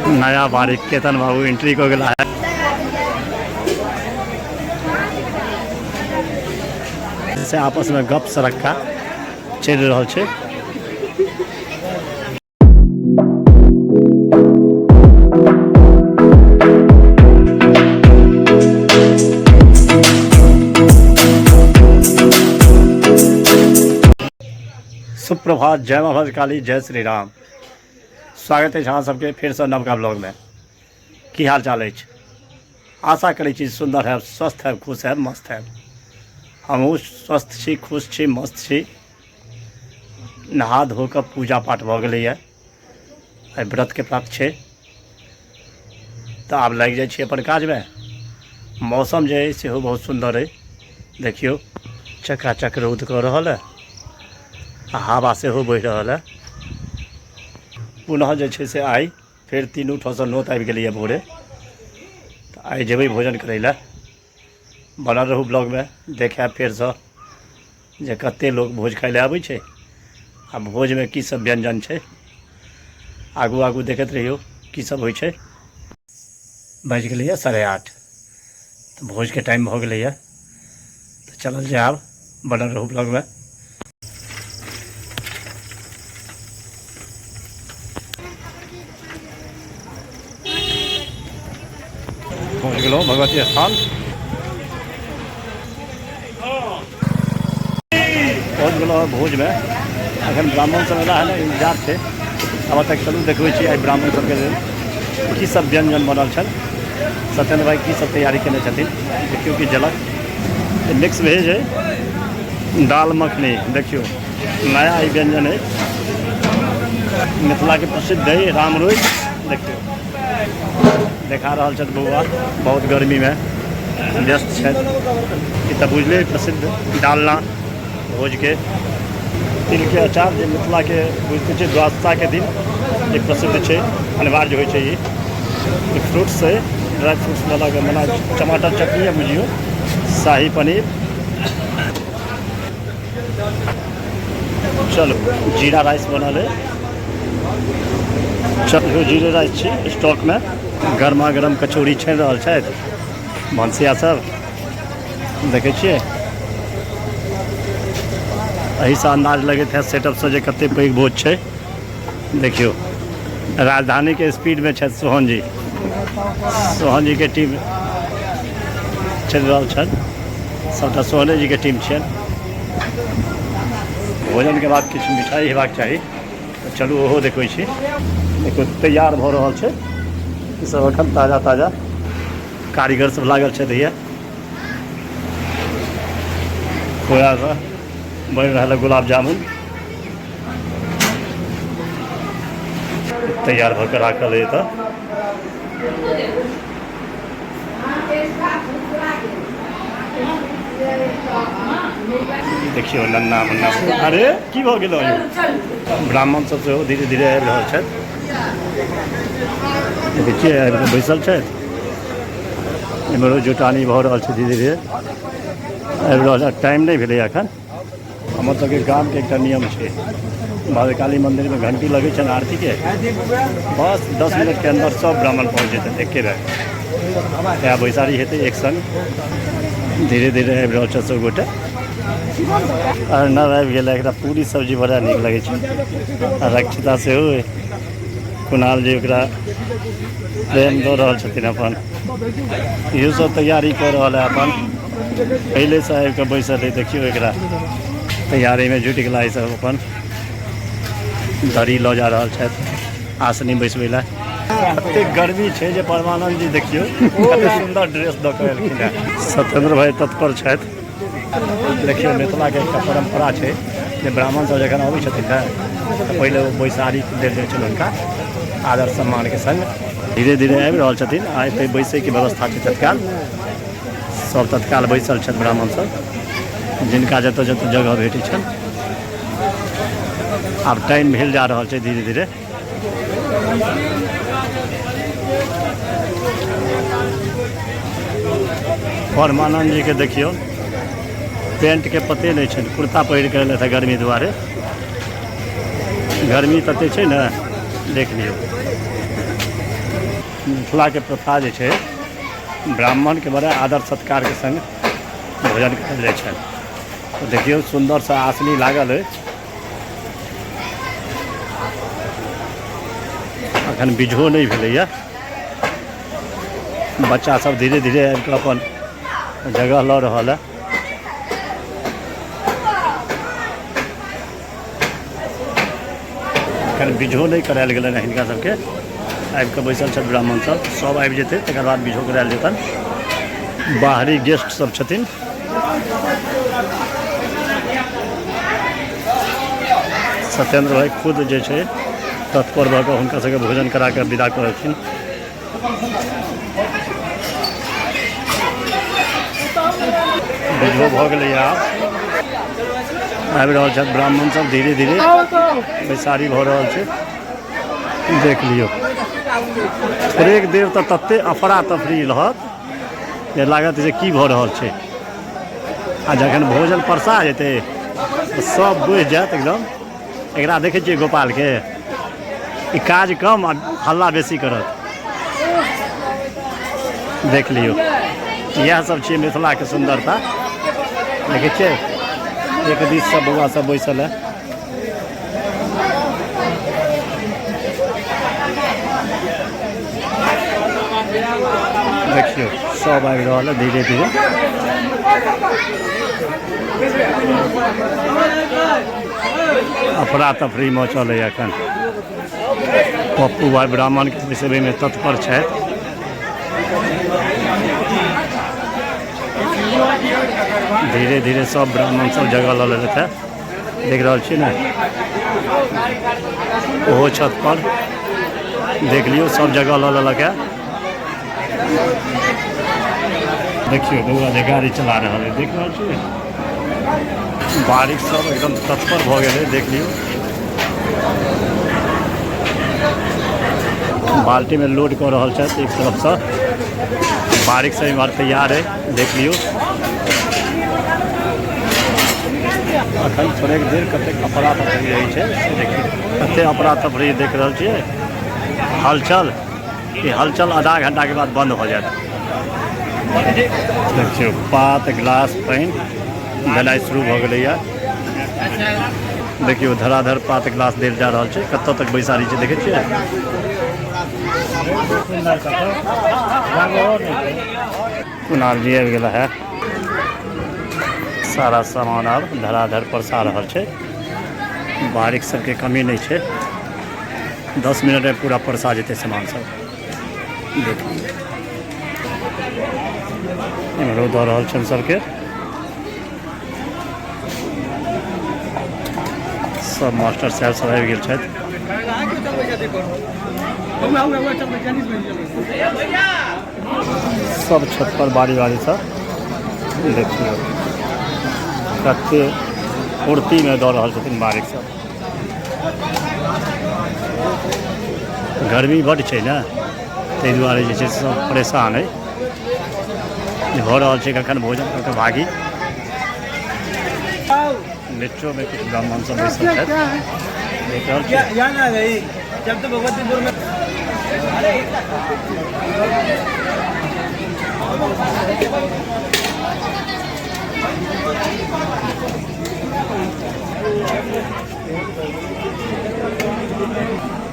नया बारीक केतन बाबू एंट्री कऽ गेला है। से आपस में गप सरक्का चलि रहल छै। सुप्रभात, जय माँ भद्रकाली, जय श्री राम। स्वागत अछि अहाँ सबके फेरसँ नवका ब्लॉगमे। की हाल चाल अछि? आशा करै छी सुन्दर हैब, स्वस्थ हैब, खुश हैब, मस्त हैब। हमहूँ स्वस्थ छी, खुश छी, मस्त छी। नहा धो कऽ पूजा पाठ भऽ गेलैए, आइ व्रतके प्राप्त छै, तऽ आब लागि जाइ छी अपन काजमे। मौसम जे अइ सेहो बहुत सुन्दर अइ, देखियौ चकाचक रौद कऽ रहल अइ आ हवा सेहो बहि रहल अइ। पुनः जे छै से आइ फेर तीनू ठामसँ नोत आबि गेलैए भोरे, तऽ आइ जेबै भोजन करै लए। बनल रहू ब्लॉगमे, देखायब फेरसँ जे कते लोक भोज खाइ लए आबै छै आ भोजमे की सब व्यञ्जन छै। आगू आगू देखैत रहियौ की सब होइ छै। बाजि गेलैए 8:30, तऽ भोजके टाइम भऽ गेलैए, तऽ चलल जाय आब। बनल रहू ब्लॉगमे। पहुँच गेलहुँ भगवती स्थान। पहुँच गेलहुँ भोजमे। अखन ब्राह्मण सब एला है ने, इंतजार छै। अब तक चलू देखबै छी आइ ब्राह्मण सबके लेल की सब व्यंजन बनल छल। सत्येंद्र भाई की सब तैयारी केने छथिन, देखियौ की झलक। मिक्स भेज है, दाल मखनी, देखियौ नया ई व्यंजन है, मिथिला के प्रसिद्ध है रामरुइच। देखियौ देखा रहल छथि बौआ, बहुत गर्मी में व्यस्त छथि। ई तऽ बुझले प्रसिद्ध डालना भोज के तिल के अचार जे मिथिला के बुझते छै, द्वादशा के दिन जे प्रसिद्ध छै, अनिवार्य होइ छै। ई फ्रूट्स है, ड्राई फ्रूट्स वाला के मना टमाटर चटनी है बुझियौ, शाही पनीर। चलो जीरा राइस बनल है, चलो जीरे राइस छी स्टॉक में। गर्मा गर्म कचौड़ी छानि रहल छथि भनसिया सब, देखै छियै। एहिसँ अन्दाज लगैत है सेटअपसँ जे कते पैघ भोज छै। देखियौ राजधानीके स्पीडमे छथि सोहन जी, सोहन जीके टीम चलि रहल छथि, सबटा सोहने जीके टीम छियनि। भोजनके बाद किछु मिठाइ हेबाक चाही, तऽ चलू ओहो देखबै छी। देखियौ तैयार भऽ रहल छै ई सब, एखन ताजा ताजा कारीगर सब लागल छथि। हैया खोयासँ बनि रहल है गुलाब जामुन, तैयार भऽ कऽ राखल है। तऽ देखियौ नन्ना मुन्ना, अरे की भऽ गेल? ब्राह्मण सब सेहो धीरे धीरे आबि रहल छथि। देखै छियै आबि कऽ बैसल छथि। एम्हरो जुटानी भऽ रहल छै, धीरे धीरे आबि रहल छै। टाइम नहि भेलै एखन। हमर सबके गामके एकटा नियम छै, भद्रकाली मन्दिरमे घंटी लगै छनि आरतीके, बस 10 मिनटके अन्दर सब ब्राह्मण पहुँच जेतनि एके बेर। इएह बैसारी हेतै एक संग। धीरे धीरे आबि रहल छथि सब गोटे। अर्णव आबि गेल, एकरा पूरी सब्जी बड़ा नीक लगै छै। आ रक्षिता सेहो, कुणाल जी ओकरा प्रेम दऽ रहल छथिन अपन। इहो सब तैयारी कऽ रहल है अपन, पहिलेसँ आबि कऽ बैसल है। देखियौ एकरा तैयारीमे जुटि गेला ई सब, अपन दरी लऽ जा रहल छथि आसनी बैसबै लए। कतेक गर्मी छै जे परमानंद जी देखियौ कतेक सुन्दर ड्रेस दऽ कऽ एलखिन हेँ। सत्येंद्र भाई तत्पर छथि। देखियौ मिथिलाके एकटा परम्परा छै जे ब्राह्मण सब जखन अबै छथिन ने, तऽ पहिले ओ बैसारी देल जाइ छनि हुनका आदर सम्मानके संग। धीरे धीरे आबि रहल छथिन आ एतै बैसैके व्यवस्था छै तत्काल, सब तत्काल बैसल छथि ब्राह्मण सब, जिनका जतऽ जतऽ जगह भेटै छनि। आब टाइम भेल जा रहल छै धीरे धीरे। परमानंद जी के देखियौ पेंट के पते नहि छनि, कुर्ता पहिर के एलथि गर्मी दुआरे। गर्मी तते छै ने, देख लियौ। मिथिलाके प्रथा जे छै ब्राह्मणके बड़ा आदर सत्कारके सङ्ग भोजन कयल जाइ छनि। तऽ देखियौ सुन्दरसँ आसनी लागल अइ। अखन बिझो नहि भेलैए। बच्चा सब धीरे धीरे आबि कऽ अपन जगह लऽ रहल है। एखन बिझो नहि करायल गेलनि हिनका सबके। आबि कऽ बैसल छथि ब्राह्मण सब, सब आबि जेतै तकर बाद बिझो करायल जेतनि। बाहरी गेस्ट सब छथिन। सत्येंद्र भाई खुद जे छै तत्पर भऽ कऽ हुनका सबके भोजन करा कऽ विदा करथिन। बिझो भऽ गेलै। आब आबि रहल छथि ब्राह्मण सब, धीरे धीरे बैसारी भऽ रहल छै। देख लियौ, थोड़ेक देर तऽ तते अफरा तफरी रहत जे लागत जे की भऽ रहल छै, आ जखन भोजन परसा जेतै तऽ सब बुझि जायत एकदम। एकरा देखै छियै गोपालके, ई काज कम आ हल्ला बेसी करत। देख लियौ, इएह सब छियै मिथिलाके सुन्दरता। देखै छियै एक दिस सब बौआ सब बैसल है। देखियौ सब आबि रहल है धीरे धीरे। अफरा तफरी मचल है एखन। पप्पू भाई ब्राह्मणके बैसेबैमे तत्पर छथि। धीरे धीरे सब ब्राह्मण सब जगह लऽ लेलथि है। देख रहल छी ने, ओहो छत पर देख लियौ सब जगह लऽ लेलक है। देखियौ बौआ जे गाड़ी चला रहल है, देख रहल छी। बारिक सब एकदम तत्पर भऽ गेलै। देख लियौ, बाल्टीमे लोड कऽ रहल छथि एक तरफसँ। बारिक सब इम्हर तैयार है। देख लियौ, अखन थोड़ेक देर कतेक अफरा तफरी रहै छै से देखियौ, कते अफरा तफरी देख रहल छियै। हलचल, ई हलचल आधा घंटाके बाद बंद हो जायत। देखियौ पात गिलास पानि देनाइ शुरू भऽ गेलैए। देखियौ धराधर पात गिलास देल जा रहल छै। कतऽ तक बैसारी छै देखै छियै। कुणाल जी आबि गेला है। सारा सामान आब धराधर परसा रहल छै। बारिक सबके कमी नहि छै। 10 मिनटमे पूरा परसा जेतै सामान सब। देख लियौ, इम्हरो दऽ रहल छनि सबके। सब मास्टर साहेब सब आबि गेल छथि। सब छत पर बारी बारीसँ। देखियौ कते फुर्तीमे दऽ रहल छथिन बारिक सब। गर्मी बड्ड छै ने, ताहि दुआरे जे छै सब परेशान अइ जे भऽ रहल छै कखन भोजन कऽ कऽ भागी। मेट्रोमे किछु ब्राह्मण सब बैसल छथि, देख रहल छी।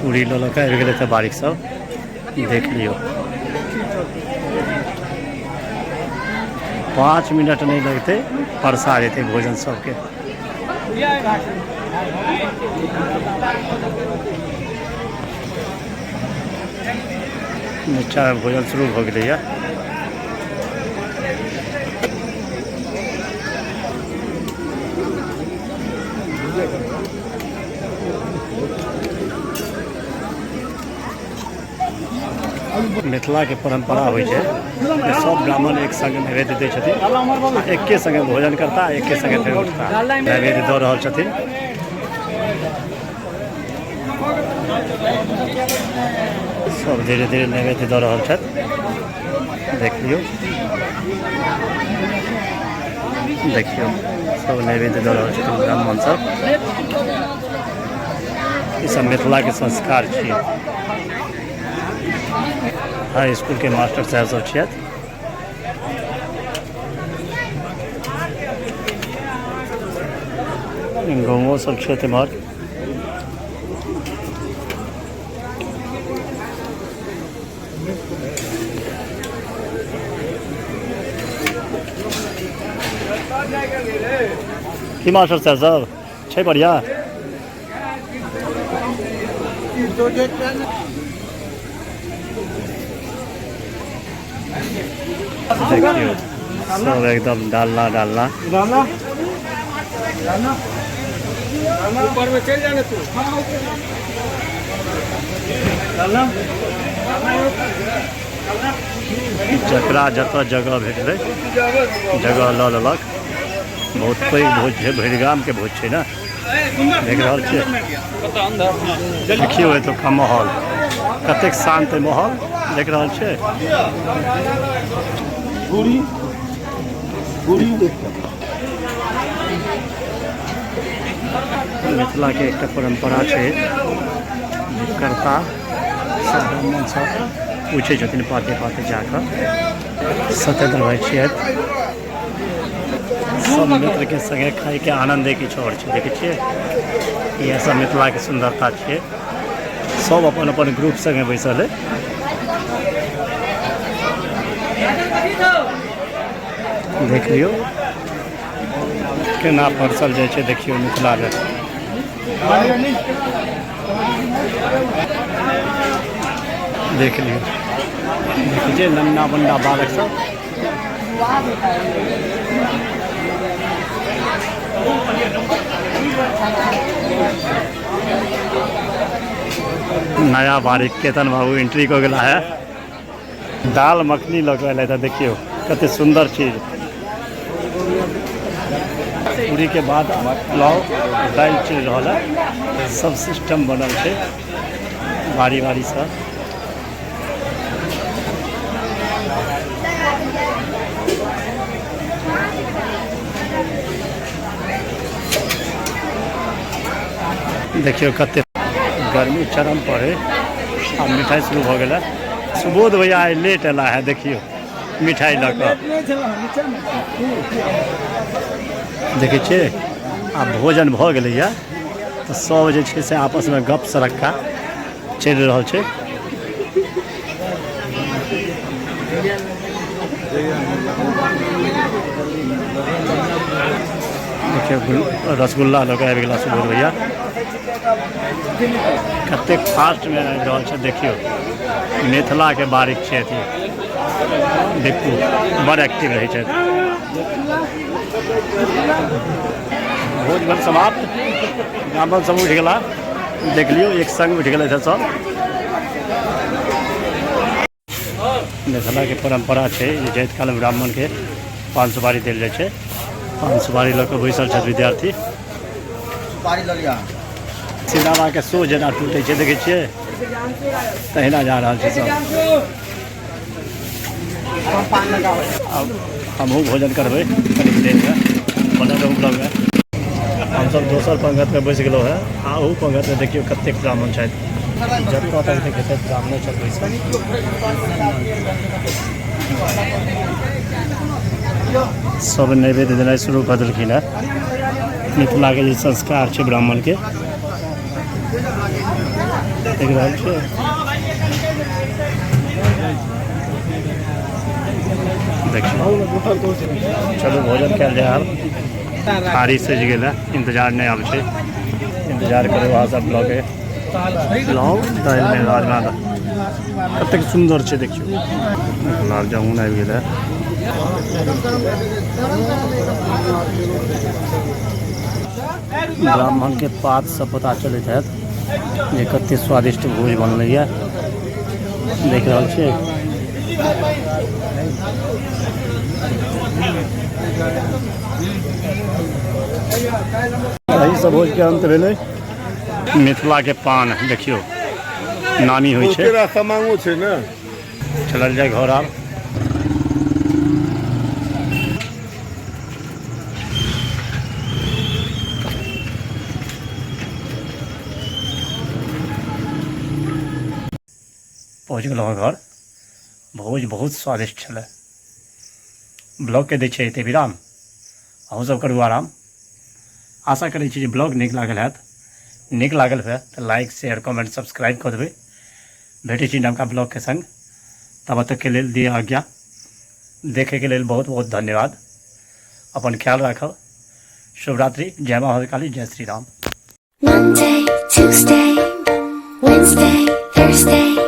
पूरी लऽ लऽ कऽ आबि गेलै तऽ बारिक सब। देख लियौ, 5 मिनट नहि लगतै, परसा जेतै भोजन सबके। नीचाँमे भोजन शुरू भऽ गेलैए। मिथिलाके परम्परा होइ छै जे सब ब्राह्मण एक संग नैवेद्य दै छथिन, एके संगे भोजन करता, एके संगे फेर उठता। नैवेद्य दऽ रहल छथिन। सब धीरे धीरे नैवेद्य दऽ रहल छथि। देख लियौ, देखियौ सब नैवेद्य दऽ रहल छथिन ब्राह्मण सब। ई सब मिथिलाके संस्कार छियै। हाई स्कूलके मास्टर साहेब सब छथि। गाँवो सब छथि एम्हर। की मास्टर साहेब सब छै बढ़िया? देखियौ सब एकदम डालना डालना ऊपर में चल जाना तू। जकरा जतऽ जगह भेटलै जगह लऽ लेलक। बहुत पैघ भोज छै, भरि गामके भोज छै ने, देख रहल छियै। देखियौ एतुका माहौल कतेक शान्त माहौल देख रहल छियै। मिथिलाके एकटा परम्परा छै जे कर्ता सब ब्राह्मण सब पूछै छथिन पाते पाते जाकऽ। सत्येंद्र भाई छियथि, सब मित्रके संगे खाइके आनन्दे किछु आओर छै। देखै छियै इएह सब मिथिलाके सुन्दरता छियै। सब अपन अपन ग्रुप संगे बैसल है। देख लियौ केना परसल जाइ छै। देखियौ मिथिलामे देख लियौ, देखै छियै नन्ना बन्ना बालक सब। नया बारीक केतन बाबू एंट्री कऽ गेला है। दाल मखनी लऽ कऽ एलथि। देखियौ कते सुन्दर चीज। पूरी के बाद पुलाव दालि चलि रहल है। सब सिस्टम बनल छै बारी बारीसँ। देखियौ कते गर्मी चरम पर है। आब मिठाई शुरू भऽ गेल है। सुबोध भैया आइ लेट एला है। देखियौ मिठाई लऽ कऽ। देखै छियै आब भोजन भऽ गेलैए तऽ सब जे छै से आपसमे गप सरक्का चलि रहल छै। देखियौ रसगुल्ला लऽ कऽ आबि गेला सुबोध भैया। कतेक फास्टमे आबि रहल छै। देखियौ मिथिलाके बारीक छै अथी बिप्पू बड़ एक्टिव रहै छथि। भोज भेल समाप्त, ब्राह्मण सब उठि गेला। देख लियौ एक संग उठि गेलै सब। मिथिलाके परम्परा छै जे जाइत काल ब्राह्मणके पान सुपारी देल जाइ छै। पान सुपारी लऽ कऽ बैसल छथि विद्यार्थी। सुपारी लऽ लिअ। सिनेमाके शो जेना टूटै छै देखै छियै तहिना जा रहल छै सब। आब हमहूँ भोजन करबै कनि देरमे, बनल रहू ब्लॉगमे। हमसब दोसर पंगतमे बैस गेलहुँ हेँ आ ओहू पंगतमे देखियौ कतेक ब्राह्मण छथि। जतऽ तक देखै छथि ब्राह्मणे छथि बैसल। सब नैवेद्य देनाइ शुरू कऽ देलखिन हेँ। मिथिलाके जे संस्कार छै ब्राह्मणके देख रहल छियै। देखियौ चलू भोजन कयल जाय। आब थारी सजि गेल है, इंतजार नहि आब छै। इंतजार करू अहाँ सब ब्लॉगके। पुलाव दालिमे राजमा कतेक सुन्दर छै देखियौ। गुलाब जामुन आबि गेल है। ब्राह्मणके पातसँ पता चलैत हैत जे कते स्वादिष्ट भोज बनलैए। देख रहल छियै। एहि सब भोजके अंत भेलै। मिथिलाके पान देखियौ नामी होइ छै। बहुते समांगो छै ने। चलल जाय घर आब। पहुँच गेलहुँ घर। भोज बहुत स्वादिष्ट छलै। ब्लॉगके दै छै एते विराम। अहूँ सब करू आराम। आशा करै छी जे ब्लॉग नीक लागल हैत। नीक लागल हुए तऽ लाइक शेयर कमेंट सब्सक्राइब कऽ देबै। भेटै छी नवका ब्लॉगके संग, तब तकके लेल दिअ आज्ञा। देखैके लेल बहुत बहुत धन्यवाद। अपन ख्याल राखब। शुभरात्रि। जय माँ काली, जय Shri Ram. Monday, Tuesday, Wednesday, Thursday.